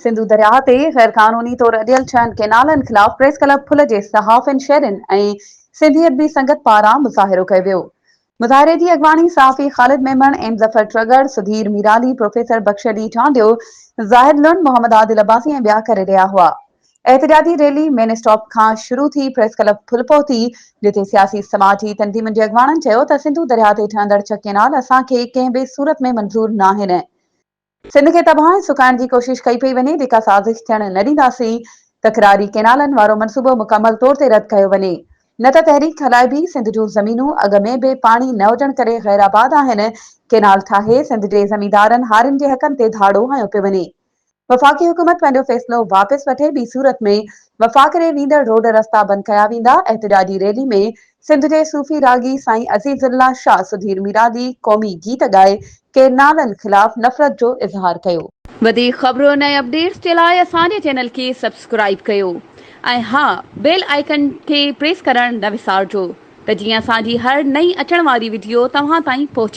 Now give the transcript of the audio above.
سنڌو درياهه تي غيرقانوني طور اڏيل ڇهن ڪئنالن خلاف پريس ڪلب ڦل جي صحافين، شهرين ۽ سنڌي ادبي سنگت پاران مظاهرو ڪيو ويو. مظاهري جي اڳواڻي صحافي خالد ميمڻ، ايم ظفر ٽرڳڙ، سڌير ميرالي، پروفيسر بخش علي چانڊيو، زاهد لنڊ، محمد عادل عباسي ۽ ٻيا ڪري رهيا هئا. احتجاجي ريلي مين اسٽاپ کان شروع ٿي پريس ڪلب ڦل پهتي، جتي سياسي سماجي تنظيمن جي اڳواڻن چيو ته سنڌو درياهه تي ٺهندڙ ڇهه ڪئنال اسان کي ڪنهن به صورت ۾ منظور ناهن. سنڌ کي تباهه ۽ سڪائڻ جي ڪوشش ڪئي پئي وڃي، جيڪا سازش ٿيڻ نه ڏينداسين، تڪراري ڪئنالن وارو منصوبو مڪمل طور تي رد ڪيو وڃي، نه ته تحريڪ هلائبي، سنڌ جون زمينون اڳ ۾ به پاڻي نه هجڻ ڪري غير آباد آهن، ڪئنال ٺاهي سنڌ جي زميندارن هارين جي حقن تي ڌاڙو هنيو پيو وڃي. وفاقي حڪومت پنهنجو فيصلو واپس وٺي ٻي صورت ۾ وفاق ڏي ويندڙ روڊ رستا بند ڪيا ويندا، احتجاجي ريلي ۾ سنڌ جي صوفي راڳي سائين عزيز الله شاهه سڌير ميرالي قومي گيت ڳائي ڪئنالن خلاف نفرت جو اظهار ڪيو. وڌيڪ خبرن ۽ اپڊيٽس جي لاء اسان جي چينل کي سبسڪرائيب ڪيو ۽ ها بيل آئيڪن کي پريس ڪرڻ نه وسارجو ته جيئن اسان جي هر نئين اچڻ واري وڊيو توهان تائين پهچي.